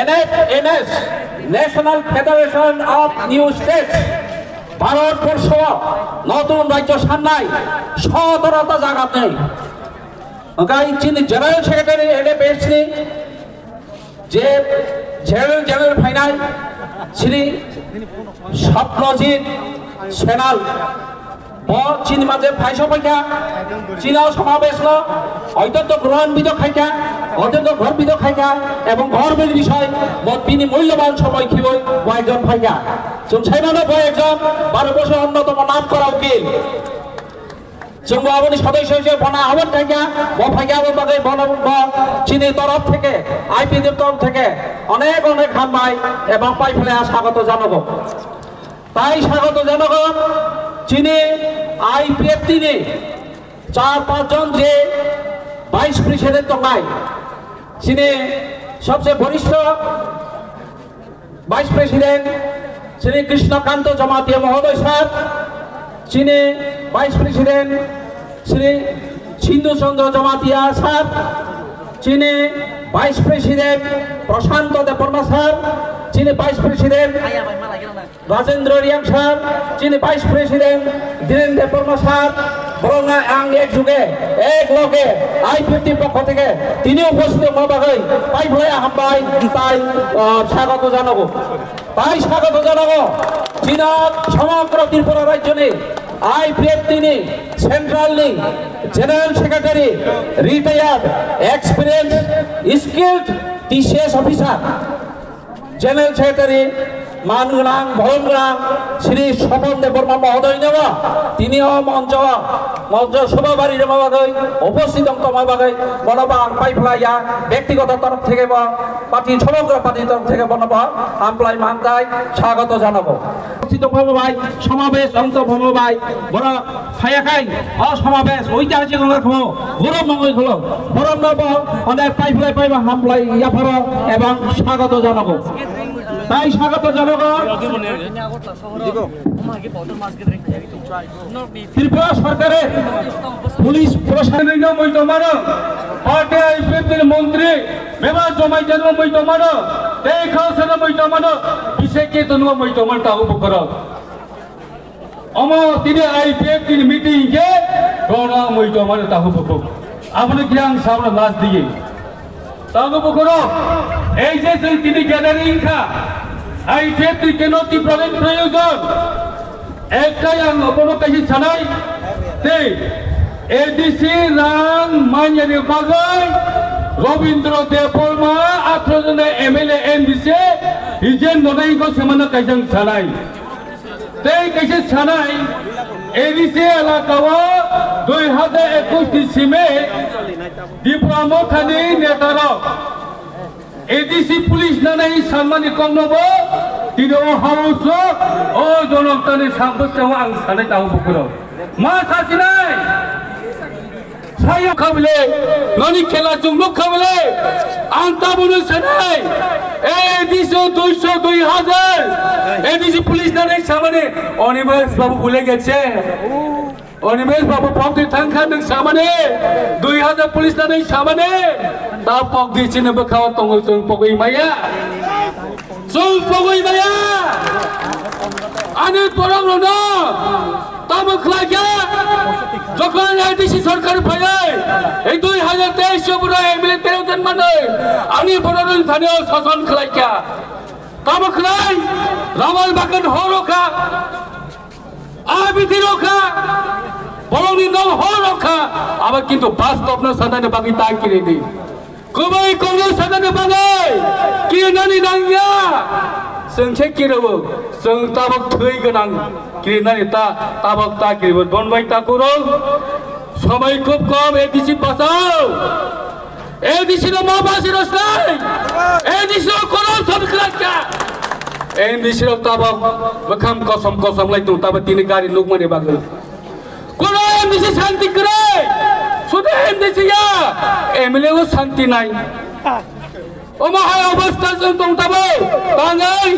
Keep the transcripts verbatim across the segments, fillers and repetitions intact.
এনএফএনএস, National Federation of New States, Bharatvarsha নতুন রাজ্য সান্নাই সতেরোটা জায়গাতে। Okai chini General Secretary ene besni je General General phainai Shri Sapnajit Senal, bo chini maje phaisa phaikha, chini o samabesno oitotto grohonbito khaikha, oitotto grohonbito khaikha, ebong gorobor bisoi bo bini mulloban somoy khiboi bo ekjon phaikha. Chwng saimano bo ekjon Bharatborsho onnotomo namkora ukil. Chwngbo aboni sodosyo se bono ahwan khaikha, bo phaikha, abo bagwi bono bo chini torof theke, I P F T ni torof theke onek onek hambai ebong paiphlaiya sagoto janogo. Tai sagoto janogo chini I P F T ni char panch jon je Vice President tongnai, chini sobse borishto Vice President Shri Krishna Kanto Jamatia Mohodoy sir, chini Vice President Shri Sindhu Chandra Jamatia sir, chini Vice President Prashanto Debbarma sir, chini Vice President Rajendra Riang sir, chini Vice President Dhiren Debbarma sir, borokno ang ek juge, ek loge, I P F T pokho theke tini uposthit wngma bagwi paiphlaiya hambai tai, ah, sagoto janogo. Tai sagoto janogo, chini somogro Tripura rajyoni I P F T ni central ni General Secretary, retired, experienced, skilled T C S officer. General Secretary man gwnang, borom gwnang Shri Swapan Debbarma Mohodoy no tini o moncho, moncho sobha bari rwma bagwi, uposthit wng tongma bagwi, bono bo ang paiphlaiya, bektigoto torof theke bo, party, somogro party torof theke bono bo hamplai mantai, sagoto janogo. Uposthit wng tongma bai, somabesh wng tongma bai, bono phaiya khai, o somabesh oitihasik wngkha kho, gurub mangwi kholo, borokno bo onek paiphlai paiba hamplai yapharo ebong sagoto janogo. Tai sagoto janogo. Tripura sorkare police proshason no mui tongmano, party I P F T ni montri, bebak jomai jano mui tongmano, tei khao sano mui tongmano, bise keto no mui tongmano tago bukorok. Omo tini I P F T ni meeting khe rona mui tongmani tahu bukuk. Aboni khe ang sabra last diye. Tahu bukurok, ei je chwng tini gathering kha, I P F T keno Tipraland proyojon. Ekta ang abono kaisa sanai, tei A D C rang manyani bagwi Robindra Debbarma athro jona M L A M D C hijen nonai ko semana kaisa sanai. Tei kaisa sanai, A D C elaka o dui hajar ekush ni simi Tipra Mothani netarok A D C police nanai sanmani kokno bo tini o house o, o jonok tani sabwskango ang sanai tabuk bukurok. Ma sasinai? Sayo khabile, noni khela chwng nuk khabile, ang tabukno sanai, ei duiso, duiso, dui hajar, ei duiso police nanai samani, Animesh babu bhule geche, Animesh babu pokdi thangkha nwng samani, dui hajar police nanai samani, ta pokdi chini bwkhao tongo chwng pogwi maya. Chwng pogwi maya. Ani borok rokno tamo khlai kha. Jokhon A D C sorkar phaiwi, ei dui hajar teis o bwrwi M L A tero jon manwi, ani borok rokni thani o sason khlai kha. Tamo khlai, Ramal Bagan horo kha. A bithi rok kha, borokni nok hor rok kha, abo kintu bastobno sanani bagwi ta kirini. Kwbai kokno sanani bagwi kirinani nangya. Chwng se kirwo, chwng tabok thwi gwnang kirinani ta, tabok ta kiribo. Bonbai takurok, somoi khub kom, A D C bachao. A D C no ma basi rosnai. A D C no kono thon khlai kha. A D C no tabok bwkham kosom kosom lai tung tabok tini gari nukmani bagwi. Kono M D C santi kwrwi. Sudu M D C ya. M L A o santi nai. Omo hai obostha chwng tong tabok. Tangai.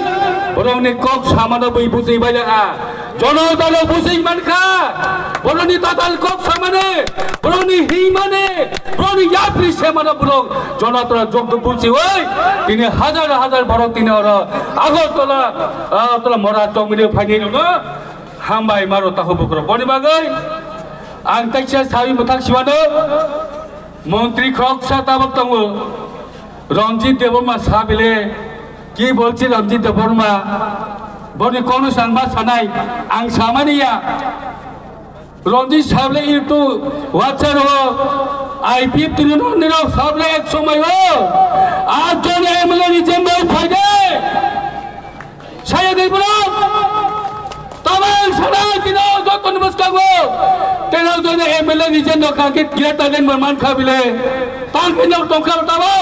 Borokni kok samano bui bujui bai ha. Jonotalo bujui mankha, borokni tatal kok samani, borokni himani, borokni yapri semano borok Jonotalo jokdo bujiui, tini hajar hajar borok tini oro Agartala, Agartala mora chongmini phaini rokno hambai maro tahu bukrok. Boni bagwi ang kaisa sawi mwthang siwano, montri khoroksa tabok tongo, Ranjit Debbarma sa bile, ki bolchi Ranjit Debbarma, boni kono sangma sanai, ang samani ya. Ranjit sable itu wacha ro, I P F tini nirok sable ek somoi o, atjon M L A ni jembai phaide. Saya dei borok, tabang sanai tino jotoni bwskango, tino jone M L A ni jendo kangkhe greater than man kha bile, tang pino tongkha tabo.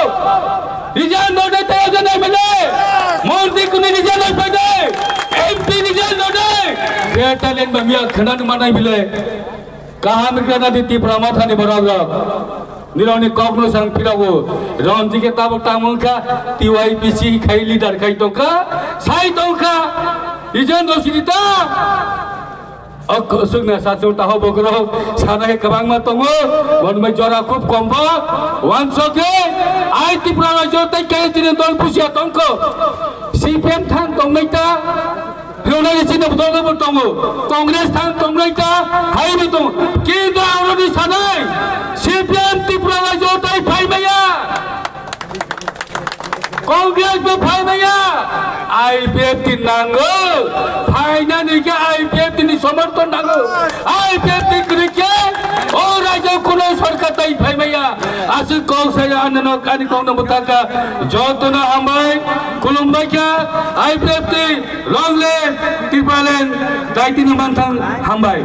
Rijal no de tino jone M L A, montri kuni rijal no phaide, M P rijal no de, greater than ba miya khana manai bile. Kaham rikna di Tipra Mothani borok rok. Nirokni kokno sang phirago. Ranjit khe tabuk tamo wngkha, T Y P C khai leader khai tongkha, sai tongkha. Ijen do sirita. Ok, sukna sasung taho bokro, sana khe kwbangma tongo. Bonmai jora khub kom bo. Wansok khe, ai Tripura rajyo tei khe tini dol pusia tongkho. C P M thang tongmai ta. Rwnani chini dol dol tongo. Congress thang tongnai ta, hai bo tongo. Kintu ang roni sanai, C P M Tripura rajyo tai phai maya. Congress bo phai maya. I P F T nango. Phainani khe I P F T ni somorthon nango. I P F T kwrwi khe o rajyo kuno sorkar tai phai maya. Aswk kok saya anano kani kokno bwtharkha. Jotono hambai, khulumbai kha. I P F T. Long live Tipraland, daitini manthang hambai.